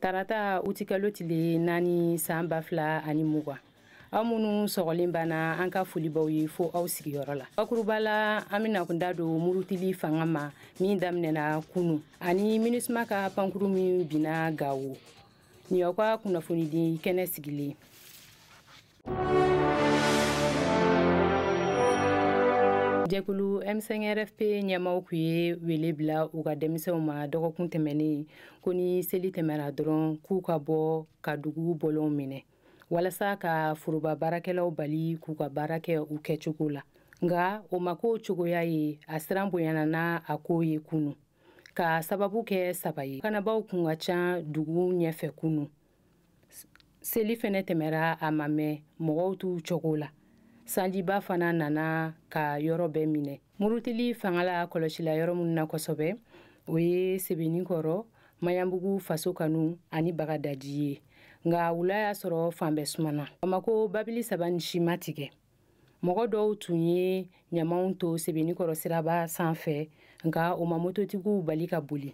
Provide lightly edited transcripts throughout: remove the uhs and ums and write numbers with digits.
Tarata utikalo tile 4 san 2020. Aw minnu sɔgɔlen banna, an ka foli b'aw ye fo aw sigiyɔrɔ la. Bakuruba la, an bɛna kun da don murutili fanga ma min daminɛna kunu, ani MINUSMA ka pankuru min binna Gawo. Nin y'aw ka kunnafonidi kɛnɛ sigilen. Jɛkulu M5RFP ɲɛmaw kun ye wele bila u ka denmisɛnw ma dɔgɔkun tɛmɛnen ko ni seli tɛmɛna dɔrɔn, k'u ka bɔ ka dugu bɔlɔnw minɛ walasa ka foroba baarakɛlaw bali k'u ka baara kɛ u kɛcogo la. Nka o ma k'o cogoya ye, a siran bonyana n'a a ko ye kunu, ka sababu kɛ saba ye. Kanabaw kun ka ca dugu ɲɛfɛ kunu. Seli fɛnɛ tɛmɛra a ma mɛn, mɔgɔw t'u cogo la. Sanjiba fana nana ka yɔrɔ bɛɛ minɛ. Murutili fanga la kɔlɔsila yɔrɔ minnu na kosɛbɛ, o ye Sebenikɔrɔ, Maɲanbugu, Faso Kanu ani Bagadaji ye. Nka wula y'a sɔrɔ fan bɛɛ sumana. Bamako babili saba ni si ma tigɛ. Mɔgɔ dɔw tun ye ɲamanw to Sebenikɔrɔ siraba sanfɛ, nka o ma mototigiw bali ka boli.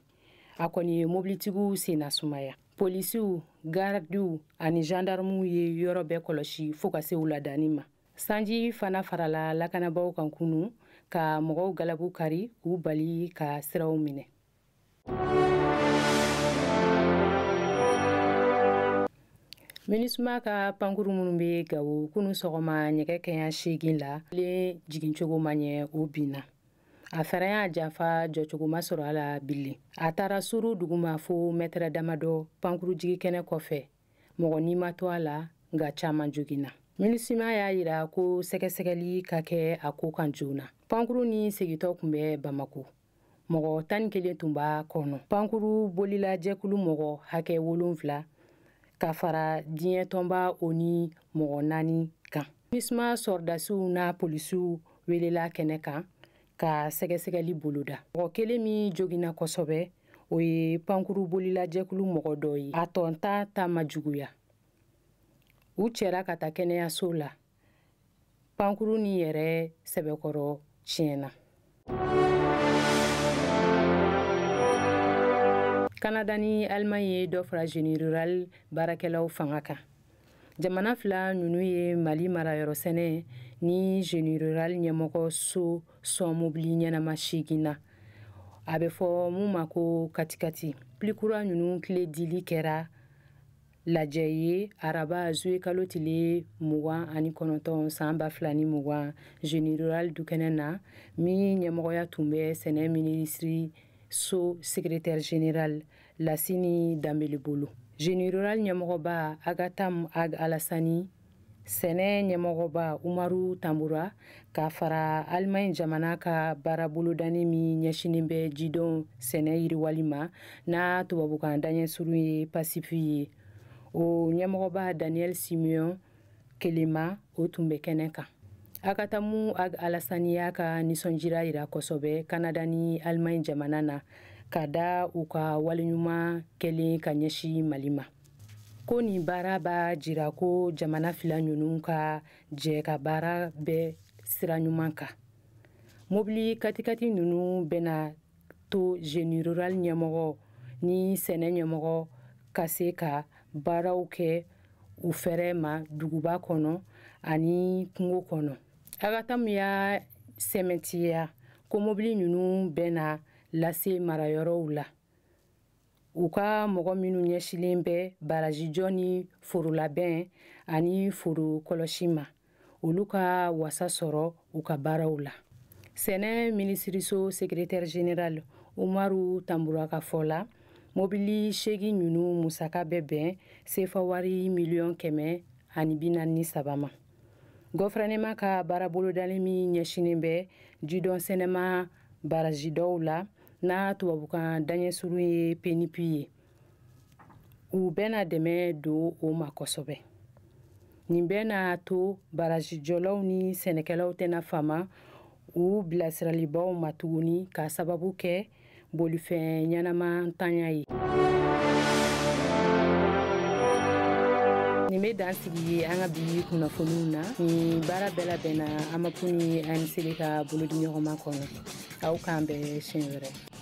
A kɔni ye mobilitigiw senna sumaya. Polisiw, gardiw ani gendarmew ye yɔrɔ bɛɛ kɔlɔsi fo ka se wuladani ma. Sanji fana farala lakanabaaw kan kunu ka mɔgɔw galabu kari k'u bali ka siraw minɛ. MINUSMA ka pankuru minnu bɛ Gawo, kunu sɔgɔma nɛgɛ kɛɲɛ 8 la, kelen jigincogo ma ɲɛ, o binna. A fɛrɛ y'a janfa, jɔcogo ma sɔrɔ a la bilen. A taara suru duguma fo mɛtɛrɛ damadɔ pankuru jigikɛnɛ kɔfɛ. Mɔgɔ ni ma to a la, nka caman joginna. MINUSMA y'a yira ko sɛgɛsɛgɛli ka kɛ a ko kan joona. Pankuru ni segintɔ tun bɛ Bamako. Mɔgɔ 11 tun b'a kɔnɔ. Pankuru bolila jɛkulu mɔgɔ hakɛ 7 ka fara diɲɛ tɔnba ONU mɔgɔ 4 kan. MINUSMA sɔrɔdasiw n'a polisiw welela kɛnɛ kan ka sɛgɛsɛgɛli boloda. Mɔgɔ kelen min joginna kosɛbɛ, o ye pankuru bolila jɛkulu mɔgɔ dɔ ye. A tɔn ta ma juguya. U cɛra ka taa kɛnɛyaso la. Pankuru ni yɛrɛ sɛbɛkɔrɔ tiɲɛna. Kanada ni Allemagne ye dɔ fara génie rural baarakɛlaw fanga kan. Jamana fila ninnu ye Mali marayɔrɔ sɛnɛ ni génie rural ɲɛmɔgɔ so sɔn mobili ɲɛnama 8 na. A bɛ fɔ mun ma ko katikati. Mobili kura ninnu tile dili kɛra lajɛ ye araba zuwe kalo tile 29 san 2020 génie rural dukɛnɛ na, min ɲɛmɔgɔya tun bɛ sɛnɛ minisiri so secrétaire général Lasini Danbele bolo. Génie rural ɲɛmɔgɔba Agatam Ag Alassani, sɛnɛ ɲɛmɔgɔba Umaru Tambura, ka fara Allemagne jamana ka baara bolodani min ɲɛsinnen bɛ jidɔn sɛnɛ yiriwali ma n'a tubabukan daɲɛ surun ye PASIP ye, o ɲɛmɔgɔba Daniel Simeon Kelema, o tun bɛ kɛnɛ kan. Agatamu Ag Alassani y'a ka nisɔndira yira kosɛbɛ Kanada ni Allemagne jamana na ka da u ka waleɲuman kɛlen ka ɲɛsin Mali ma. Ko nin baara b'a jira ko jamana fila ninnu ka jɛ ka baara bɛɛ sira ɲuman kan. Mobili katikati ninnu bɛna to génie rural ɲɛmɔgɔ ni sɛnɛ ɲɛmɔgɔ ka se ka baaraw kɛ u fɛrɛ ma duguba kɔnɔ ani kungo kɔnɔ. Agatamu y'a sɛmɛntiya ko mobili ninnu bɛna lase marayɔrɔw la. U ka mɔgɔ minnu ɲɛsinnen bɛ barajijɔ ni forolabɛn ani foro kɔlɔsi ma, olu ka wasa sɔrɔ u ka baaraw la. Sɛnɛ minisiriso secrétaire général Umaru Tambura ka fɔ la, mobili 8 ninnu musaka bɛ bɛn sefa wari miliyɔn 143 ma. Gɔfɛrɛnɛma ka baara bolodalen min ɲɛsinnen bɛ jidɔn sɛnɛma barajidaw la n'a tubabukan daɲɛ surun ye PNUP ye, u bɛna dɛmɛ don o ma kosɛbɛ. Nin bɛna to barajijɔlaw ni sɛnɛkɛlaw tɛna fama u bilasiralibaw ma tuguni k'a sababu kɛ bolifɛn ɲɛnama ntanya ye. Nin bɛ dan sigi an ka bi kunnafoniw na. Nin baara bɛɛ labɛnna AMAP ni ANCD ka bolodiɲɔgɔnma kɔnɔ. Aw k'an bɛn siɲɛ wɛrɛ.